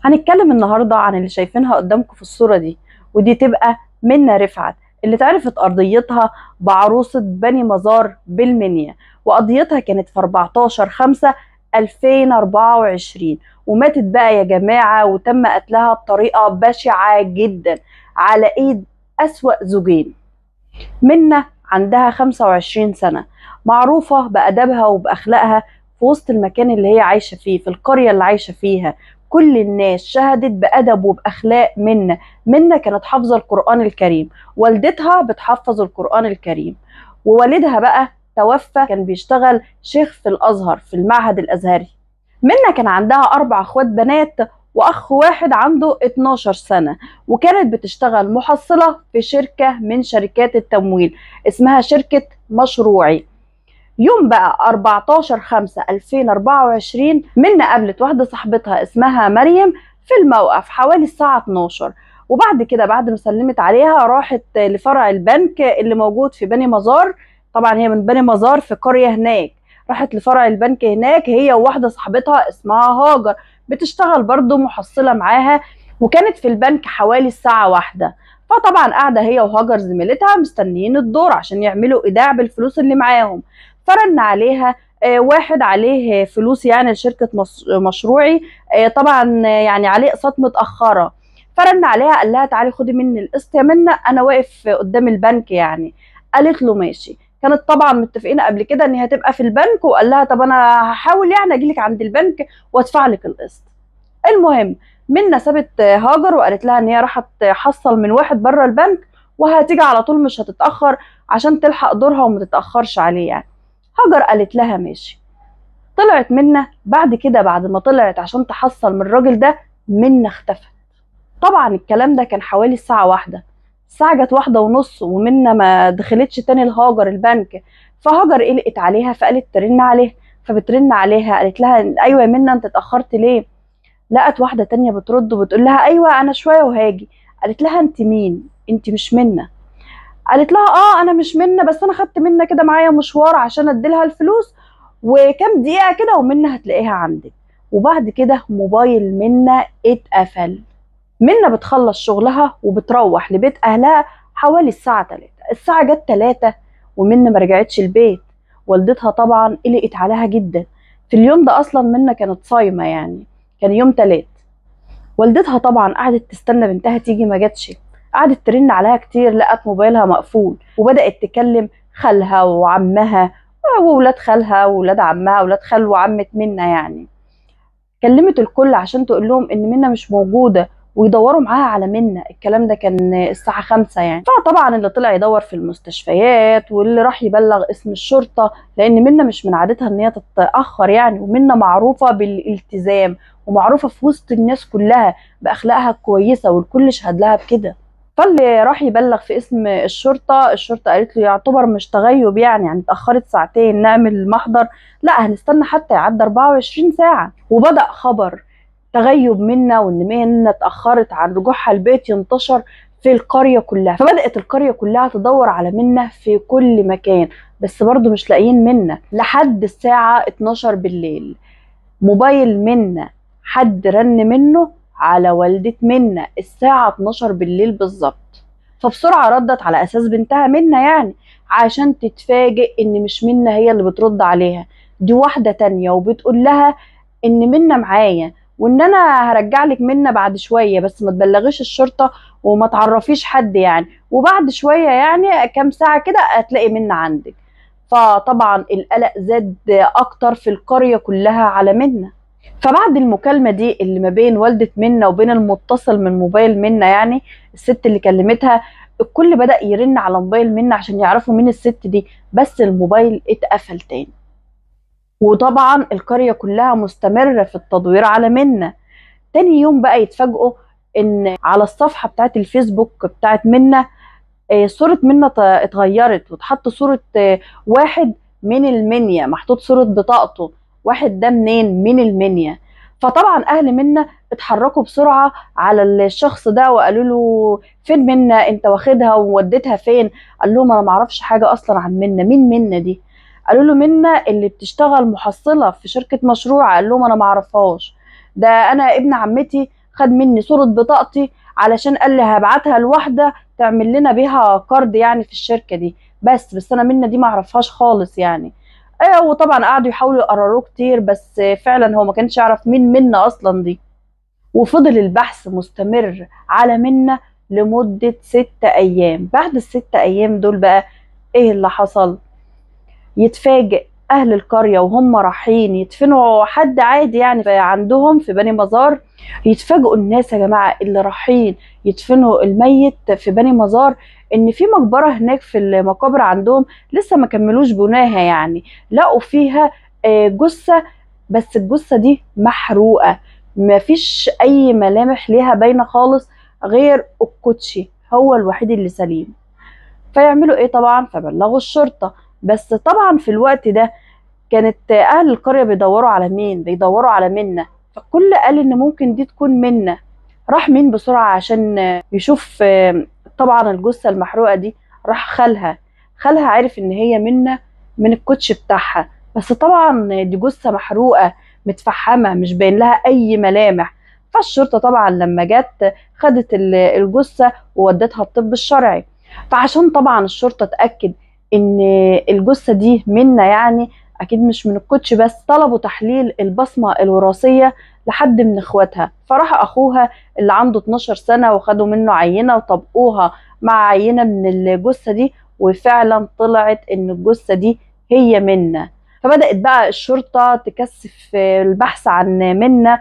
هنتكلم النهارده عن اللي شايفينها قدامكم في الصورة دي، ودي تبقى منى رفعت اللي اتعرفت قضيتها بعروسة بني مزار بالمنيا، وقضيتها كانت في 14/5/2024، وماتت بقى يا جماعة وتم قتلها بطريقة بشعة جدا على ايد أسوأ زوجين. منى عندها 25 سنة، معروفة بأدبها وبأخلاقها في وسط المكان اللي هي عايشة فيه، في القرية اللي عايشة فيها. كل الناس شهدت بأدب وبأخلاق منى. منى كانت حافظة القرآن الكريم، والدتها بتحفظ القرآن الكريم، ووالدها بقى توفى، كان بيشتغل شيخ في الأزهر في المعهد الأزهري. منى كان عندها 4 أخوات بنات وأخ واحد عنده 12 سنة، وكانت بتشتغل محصلة في شركة من شركات التمويل اسمها شركة مشروعي. يوم بقى 14/5/2024 منى قابلت واحدة صاحبتها اسمها مريم في الموقف حوالي الساعة 12، وبعد كده بعد ما سلمت عليها راحت لفرع البنك اللي موجود في بني مزار. طبعا هي من بني مزار في قرية هناك، راحت لفرع البنك هناك هي وواحدة صاحبتها اسمها هاجر بتشتغل برضو محصلة معاها، وكانت في البنك حوالي الساعة 1. فطبعا قاعدة هي وهاجر زميلتها مستنيين الدور عشان يعملوا ايداع بالفلوس اللي معاهم. فرن عليها واحد عليه فلوس يعني لشركة مشروعي، طبعا يعني عليه اقساط متأخرة. فرن عليها قال لها تعالي خدي مني القسط يا منى، انا واقف قدام البنك يعني. قالت له ماشي. كانت طبعا متفقين قبل كده ان هي هتبقى في البنك، وقال لها طب انا هحاول يعني اجيلك عند البنك وادفع لك القسط. المهم منى سابت هاجر وقالت لها ان هي راحت تحصل من واحد بره البنك وهتيجي على طول مش هتتاخر عشان تلحق دورها وما تتاخرش عليه يعني. هاجر قالت لها ماشي. طلعت منى بعد كده، بعد ما طلعت عشان تحصل من الراجل ده منى اختفت. طبعا الكلام ده كان حوالي الساعة 1، الساعة جت 1:30 ومنى ما دخلتش تاني لهاجر البنك. فهاجر قلقت عليها فقالت ترن عليها، فبترن عليها قالت لها ايوه يا منى انت اتأخرت ليه؟ لقت واحدة تانية بترد وبتقول لها ايوه انا شوية وهاجي. قالت لها انت مين؟ انت مش منى. قالت لها اه انا مش منى، بس انا خدت منى كده معايا مشوار عشان اديلها الفلوس وكام دقيقة كده ومنى هتلاقيها عندك. وبعد كده موبايل منى اتقفل. منى بتخلص شغلها وبتروح لبيت اهلها حوالي الساعة 3. الساعة جت 3 ومنى ما رجعتش البيت. والدتها طبعا قلقت عليها جدا. في اليوم ده اصلا منى كانت صايمة يعني، كان يوم 3. والدتها طبعا قعدت تستنى بنتها تيجي ما جاتش، قعدت ترن عليها كتير، لقت موبايلها مقفول، وبدأت تكلم خالها وعمها وولاد خالها وولاد عمها وولاد خال وعمة منى يعني. كلمت الكل عشان تقول لهم ان منى مش موجودة ويدوروا معاها على منى. الكلام ده كان الساعة 5 يعني. فطبعا اللي طلع يدور في المستشفيات واللي راح يبلغ اسم الشرطة، لان منى مش من عادتها ان هي تتأخر يعني، ومنى معروفة بالالتزام ومعروفة في وسط الناس كلها بأخلاقها الكويسة والكل شهد لها بكده. فاللي راح يبلغ في اسم الشرطة، الشرطة قالت له يعتبر مش تغيب يعني اتأخرت ساعتين نعمل محضر، لا هنستنى حتى يعدي 24 ساعة. وبدأ خبر تغيب منى وان منى اتأخرت عن رجوعها البيت ينتشر في القرية كلها. فبدأت القرية كلها تدور على منى في كل مكان، بس برضو مش لاقيين منى. لحد الساعة 12 بالليل موبايل منى حد رن منه على والدة منى الساعة 12 بالليل بالظبط. فبسرعة ردت على أساس بنتها منى يعني، عشان تتفاجئ إن مش منى هي اللي بترد عليها، دي واحدة تانية، وبتقول لها إن منى معايا وإن أنا هرجع لك منى بعد شوية، بس ما تبلغيش الشرطة وما تعرفيش حد يعني، وبعد شوية يعني كام ساعة كده هتلاقي منى عندك. فطبعا القلق زاد أكتر في القرية كلها على منى. فبعد المكالمة دي اللي ما بين والدة منى وبين المتصل من موبايل منى يعني الست اللي كلمتها، الكل بدأ يرن على موبايل منى عشان يعرفوا مين الست دي، بس الموبايل اتقفل تاني. وطبعا القرية كلها مستمرة في التدوير على منى. تاني يوم بقى يتفاجئوا ان على الصفحة بتاعت الفيسبوك بتاعت منى صورة منى اتغيرت واتحط صورة واحد من المنيا، محطوط صورة بطاقته، واحد ده منين؟ من المنيا. فطبعا اهل منى اتحركوا بسرعة على الشخص ده وقالوا له فين منى؟ انت واخدها ووديتها فين؟ قال لهم انا معرفش حاجة اصلا عن منى، مين منى دي؟ قالوا له منى اللي بتشتغل محصله في شركة مشروع. قال لهم انا معرفهاش، ده انا ابن عمتي خد مني صوره بطاقتي علشان قال لي هبعتها لواحدة تعمل لنا بيها card يعني في الشركة دي، بس انا منى دي ما اعرفهاش خالص يعني. وطبعا قعدوا يحاولوا يقرروه كتير، بس فعلا هو ما كانش يعرف مين منى اصلا دي. وفضل البحث مستمر على منى لمدة 6 ايام. بعد ال6 ايام دول بقى ايه اللي حصل؟ يتفاجئ اهل القرية وهم رايحين يدفنوا حد عادي يعني عندهم في بني مزار، يتفاجئوا الناس يا جماعة اللي رايحين يدفنوا الميت في بني مزار ان في مقبره هناك في المقابر عندهم لسه ما كملوش بناها يعني، لقوا فيها جثة، بس الجثة دي محروقة، ما فيش اي ملامح ليها باينة خالص غير الكوتشي هو الوحيد اللي سليم. فيعملوا ايه طبعا؟ فبلغوا الشرطة. بس طبعا في الوقت ده كانت اهل القرية بيدوروا على مين؟ بيدوروا على منى، فالكل قال ان ممكن دي تكون منى. راح مين بسرعة عشان يشوف طبعا الجثة المحروقه دي؟ راح خالها. خالها عرف ان هي منى من الكوتش بتاعها، بس طبعا دي جثة محروقة متفحمه مش باين لها اي ملامح. فالشرطه طبعا لما جت خدت الجثة وودتها الطب الشرعي. فعشان طبعا الشرطة تاكد ان الجثة دي منى يعني اكيد مش من الكوتش بس، طلبوا تحليل البصمة الوراثية لحد من اخواتها. فراح اخوها اللي عنده 12 سنة وخدوا منه عينه وطبقوها مع عينه من الجثة دي، وفعلا طلعت ان الجثة دي هي منى. فبدات بقى الشرطة تكثف البحث عن منى،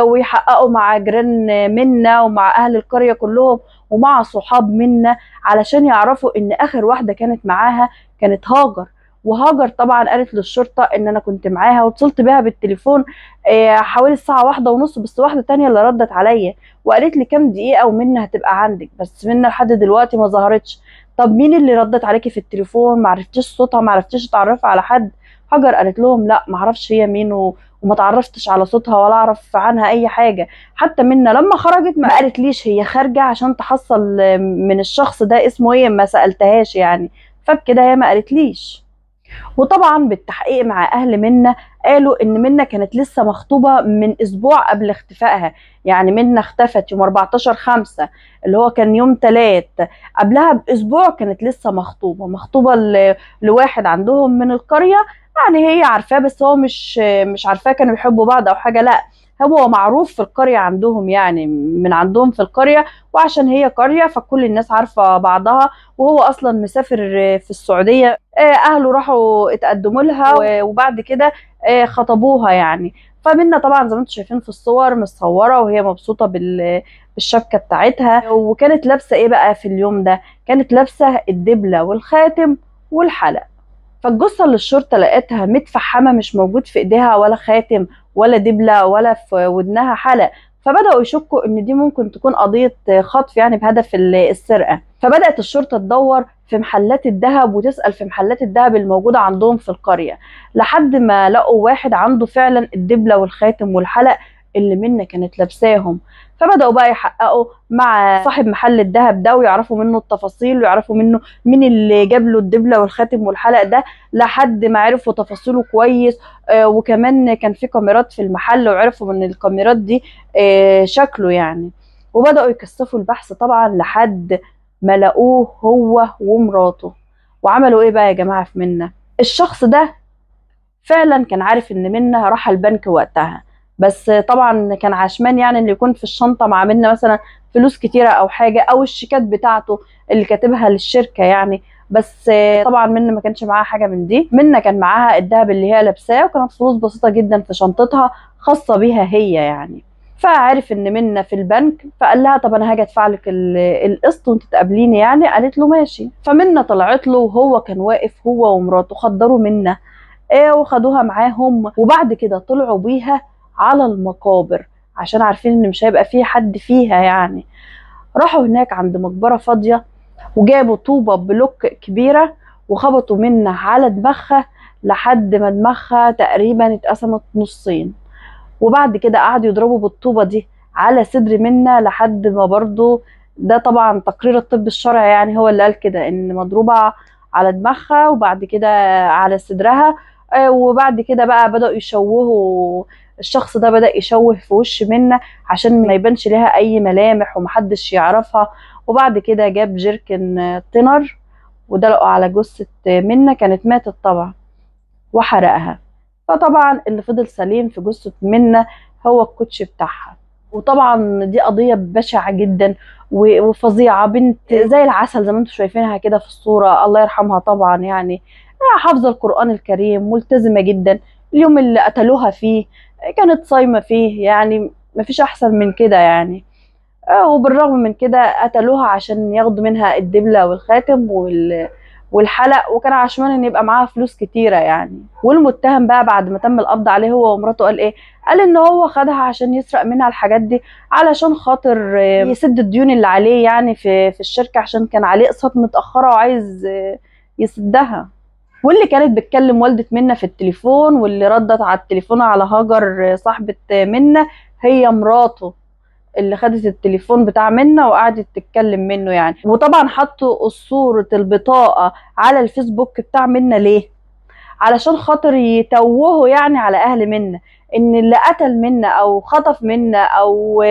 ويحققوا مع جيران منى ومع اهل القرية كلهم ومع صحاب منى علشان يعرفوا ان اخر واحدة كانت معاها كانت هاجر. وهاجر طبعا قالت للشرطة ان انا كنت معاها واتصلت بيها بالتليفون حوالي الساعة 1:30، بس واحدة تانية اللي ردت عليا وقالت لي كام دقيقة ومنى هتبقى عندك، بس منى لحد دلوقتي ما ظهرتش. طب مين اللي ردت عليكي في التليفون؟ ما عرفتيش صوتها، ما عرفتيش تعرفي على حد؟ هاجر قالت لهم لا ما اعرفش هي مين وما تعرفتش على صوتها ولا اعرف عنها اي حاجة. حتى منى لما خرجت ما قالت ليش هي خارجه عشان تحصل من الشخص ده اسمه ايه، ما سالتهاش يعني، فبكده هي ما قالت ليش. وطبعا بالتحقيق مع اهل منى قالوا ان منى كانت لسه مخطوبه من اسبوع قبل اختفائها، يعني منى اختفت يوم 14/5 اللي هو كان يوم 3، قبلها باسبوع كانت لسه مخطوبه لواحد عندهم من القرية، يعني هي عارفاه بس هو مش عارفاه كانوا بيحبوا بعض او حاجة، لا هو معروف في القرية عندهم يعني من عندهم في القرية، وعشان هي قرية فكل الناس عارفه بعضها، وهو اصلا مسافر في السعودية، اهله راحوا اتقدموا لها وبعد كده خطبوها يعني. فمنى طبعا زي ما انتم شايفين في الصور متصورة وهي مبسوطة بالشبكه بتاعتها، وكانت لابسه ايه بقى في اليوم ده؟ كانت لابسه الدبله والخاتم والحلق. فالجثه اللي الشرطة لقيتها متفحمه مش موجود في ايديها ولا خاتم ولا دبله ولا في ودنها حلق، فبداوا يشكوا ان دي ممكن تكون قضية خطف يعني بهدف السرقة. فبدات الشرطة تدور في محلات الذهب وتسال في محلات الذهب الموجودة عندهم في القرية، لحد ما لقوا واحد عنده فعلا الدبله والخاتم والحلق اللي منى كانت لابساهم. فبداوا بقى يحققوا مع صاحب محل الذهب ده ويعرفوا منه التفاصيل ويعرفوا منه مين اللي جاب له الدبله والخاتم والحلق ده، لحد ما عرفوا تفاصيله كويس. وكمان كان في كاميرات في المحل وعرفوا من الكاميرات دي شكله يعني. وبداوا يكثفوا البحث طبعا لحد ما لقوه هو ومراته. وعملوا ايه بقى يا جماعة في منى؟ الشخص ده فعلا كان عارف ان منى راح البنك وقتها، بس طبعا كان عشمان يعني ان يكون في الشنطة مع منى مثلا فلوس كتيرة او حاجة، او الشيكات بتاعته اللي كاتبها للشركة يعني. بس طبعا منى ما كانش معاها حاجة من دي، منى كان معاها الذهب اللي هي لابساه وكانت فلوس بسيطة جدا في شنطتها خاصة بيها هي يعني. فعرف ان منى في البنك فقال لها طب انا هاجي ادفع لك القسط وانت تقابليني يعني، قالت له ماشي. فمنى طلعت له وهو كان واقف هو ومراته، خدروا منى وخدوها معاهم، وبعد كده طلعوا بيها على المقابر عشان عارفين ان مش هيبقى فيه حد فيها يعني. راحوا هناك عند مقبرة فاضية وجابوا طوبة بلوك كبيرة وخبطوا منى على دماغها لحد ما دماغها تقريبا اتقسمت نصين، وبعد كده قعدوا يضربوا بالطوبة دي على صدر منى لحد ما برضو ده طبعا تقرير الطب الشرعي يعني هو اللي قال كده ان مضروبة على دماغها وبعد كده على صدرها، وبعد كده بقى بدأوا يشوهوا الشخص ده بدأ يشوه في وش منة عشان ما يبانش لها اي ملامح ومحدش يعرفها. وبعد كده جاب جيركن تنر ودلقة على جثة منة، كانت ماتت طبعا، وحرقها. فطبعا اللي فضل سليم في جثة منة هو الكوتش بتاعها. وطبعا دي قضية بشعة جدا وفظيعة، بنت زي العسل زي ما انتم شايفينها كده في الصورة، الله يرحمها طبعا، يعني حافظة القرآن الكريم، ملتزمة جدا. اليوم اللي قتلوها فيه كانت صايمة فيه، يعني مفيش أحسن من كده يعني. وبالرغم من كده قتلوها عشان ياخدوا منها الدبلة والخاتم والحلق، وكان عشمان ان يبقى معاها فلوس كتيرة يعني. والمتهم بقى بعد ما تم القبض عليه هو ومراته قال ايه؟ قال ان هو خدها عشان يسرق منها الحاجات دي علشان خاطر يسد الديون اللي عليه يعني في الشركة، عشان كان عليه اقساط متأخرة وعايز يسدها. واللي كانت بتكلم والدة منة في التليفون واللي ردت على التليفون على هاجر صاحبة منة هي مراته اللي خدت التليفون بتاع منة وقعدت تتكلم منه يعني. وطبعا حطوا صورة البطاقة على الفيسبوك بتاع منة ليه؟ علشان خاطر يتوهوا يعني على اهل منة ان اللي قتل منة او خطف منة او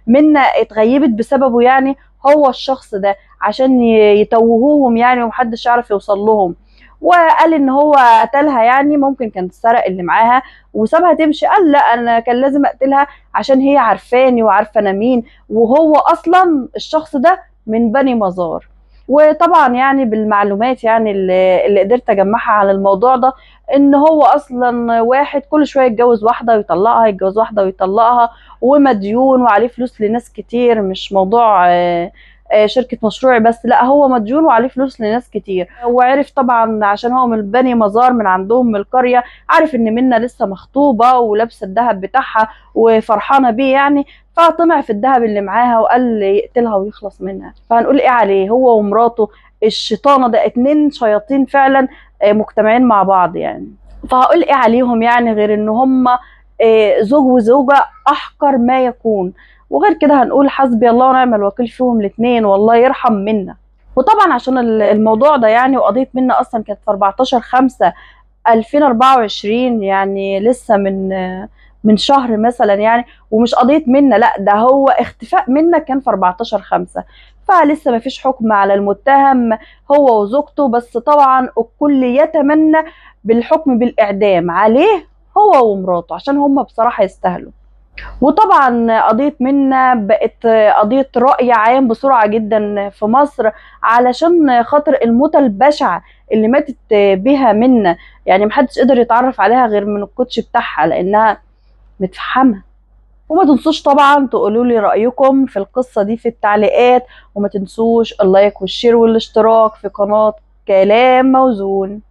منة اتغيبت بسببه يعني هو الشخص ده، عشان يتوهوهم يعني ومحدش يعرف يوصل لهم. وقال ان هو قتلها يعني، ممكن كان سرق اللي معاها وسابها تمشي، قال لا انا كان لازم اقتلها عشان هي عارفاني وعارفه انا مين، وهو اصلا الشخص ده من بني مزار. وطبعا يعني بالمعلومات يعني اللي قدرت اجمعها على الموضوع ده، ان هو اصلا واحد كل شوية يتجوز واحدة ويطلقها، يتجوز واحدة ويطلقها، ومديون وعليه فلوس لناس كتير، مش موضوع شركة مشروعي بس، لا هو مديون وعليه فلوس لناس كتير. وعرف طبعا عشان هو من بني مزار، من عندهم من القرية، عارف ان منة لسه مخطوبة ولابسة الذهب بتاعها وفرحانة بيه يعني، فطمع في الذهب اللي معاها وقال يقتلها ويخلص منها. فهنقول ايه عليه هو ومراته الشيطانة ده، اتنين شياطين فعلا مجتمعين مع بعض يعني. فهقول ايه عليهم يعني غير ان هم زوج وزوجة احقر ما يكون. وغير كده هنقول حسبي الله ونعم الوكيل فيهم الاثنين، والله يرحم منا. وطبعا عشان الموضوع ده يعني، وقضية منا اصلا كانت في 14/5/2024 يعني لسه من شهر مثلا يعني، ومش قضية منا، لا ده هو اختفاء منا كان في 14/5، فلسه ما فيش حكم على المتهم هو وزوجته، بس طبعا الكل يتمنى بالحكم بالاعدام عليه هو ومراته عشان هم بصراحة يستاهلوا. وطبعا قضية منا بقت قضية رأي عام بسرعة جدا في مصر علشان خاطر الموتة البشعة اللي ماتت بها منا، يعني محدش قدر يتعرف عليها غير من الكوتش بتاعها لأنها متفحمة. وما تنسوش طبعا تقولوا لي رأيكم في القصة دي في التعليقات، وما تنسوش ال like وال share والاشتراك في قناة كلام موزون.